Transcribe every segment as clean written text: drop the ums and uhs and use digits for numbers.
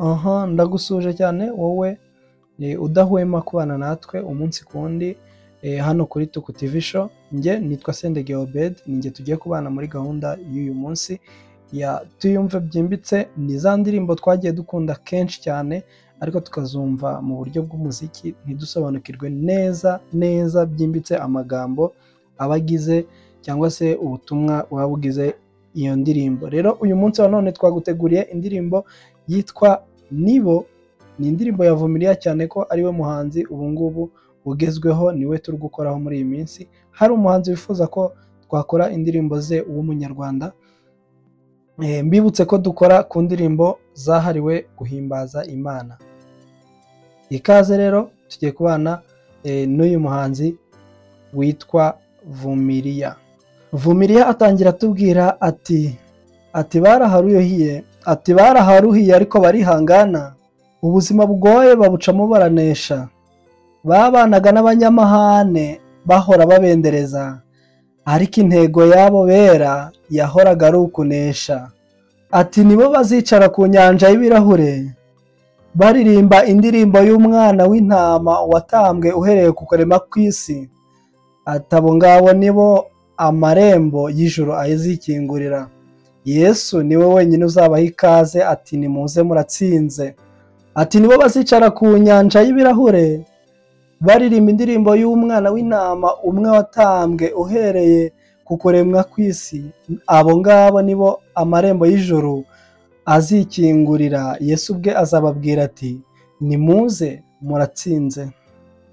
Aha ndagusuje cyane wowe udahwema kubana natwe umunsi ku wundi hano kuri Tuku TV Show. Njye nitwa Sendege Obed, ninjye tugiye kubana muri gahunda y'uyu munsi ya Tuyumve Byimbitse. Ni za ndirimbo twagiye dukunda kenshi cyane, ariko tukazumva mu buryo bw'umuziki ntidusobanukirwe neza neza byimbitse amagambo aba agize cyangwa se ubutumwa buba bugize iyo ndirimbo. Rero uyu munsi wa none twaguteguriye indirimbo yitwa Nibo. Ni indirimbo ya Vumilia, cyane ko ariwe muhanzi ubu ngubu ugezweho, niwe turi gukoraho muri iyi minsi. Hari umuhanzi wifuza ko twakora indirimbo ze w'umunyarwanda. Mbibutse ko dukora ku ndirimbo zahariwe guhimbaza Imana. Ikaze rero, tugiye kubana n'uyu muhanzi witwa Vumilia. Vumilia atangira atubwira ati baraharuhiye, ati baraharuhiye ariko barihangana, ubuzima bugoye babucamo baranesha, babanaga n'abanyamahane bahora babendereza, ariko intego yabo bera yahoraga ari ukunesha. Ati nibo bazicara ku nyanja y'ibirahure baririmba indirimbo y'umwana w'intama watambwe uhereye ku kurema kw'isi. Ati abo ngabo nibo amarembo y'ijuru azikingurira. Yesu niwe wenyine uzabaha ikaze, ati nimuze muratsinze. Ati nibo bazicara ku nyanja y'ibirahure baririmba indirimbo y'umwana w'intama umwe watambwe uhereye ku kuremwa kw'isi. Abo ngabo nibo amarembo y'ijuru azikingurira. Yesu ubwe azababwira ati nimuze muratsinze.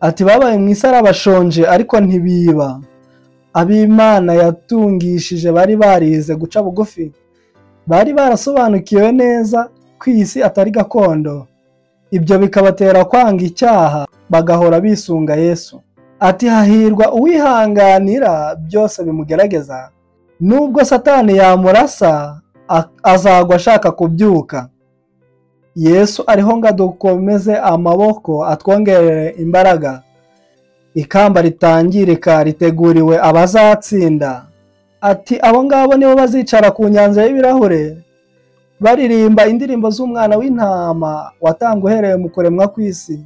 Ati babaye mu isi ari abashonje ariko ntibiba, ab'Imana yatungishije bari barize guca bugufi, bari barasobanukiwe neza ko iyi si atari gakondo, ibyo bikabatera kwanga icyaha bagahora bisunga Yesu. Ati hahirwa uwihanganira byose bimugerageza, nubwo Satani yamurasa azagwa ashaka kubyuka. Yesu ariho ngo adukomeze amaboko, atwongerere imbaraga, ikamba ritangirika riteguriwe abazatsinda. Ati abo ngabo nibo bazicara ku nyanja y'ibirahure baririmba indirimbo z'umwana w'intama watambwe uhereye mu kuremwa kw'isi.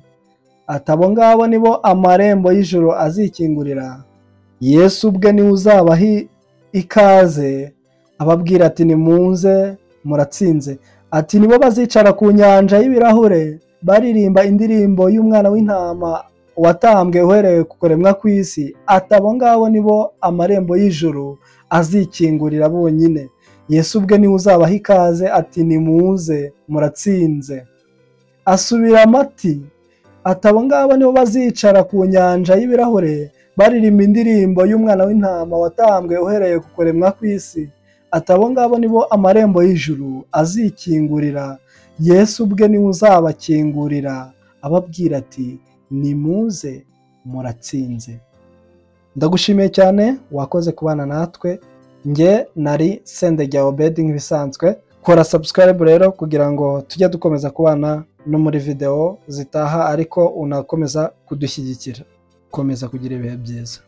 Ati abo ngabo nibo amarembo y'ijuru azikingurira. Yesu ubwe niwe uzabaha ikaze, ababwira ati nimuze muratsinze. Ati nibo bazicara ku nyanja y'ibirahure baririmba indirimbo y'umwana w'intama watambwe uhereye ku kuremwa kw'isi. Ati abo ngabo nibo amarembo y'ijuru azikingurira bonyine. Yesu ubwe niwe uzabaha ikaze, ati nimuze muratsinze. Asubiramo ati abo ngabo nibo bazicara ku nyanja y'ibirahure baririmba indirimbo y'umwana w'intama watambwe uhereye ku kuremwa kw'isi. Ati abo ngabo nibo amarembo y'ijuru azikingurira. Yesu ubwe niwe uzabakingurira, ababwira ati nimuze muratsinze. Ndagushimiye cyane, wakoze kubana natwe. Njye nari Sendege Obed nk'ibisanzwe. Kora subscribe rero kugira ngo tujye dukomeza kubana no muri video zitaha, ariko unakomeza kudushyigikira. Komeza kugira ibihe byiza.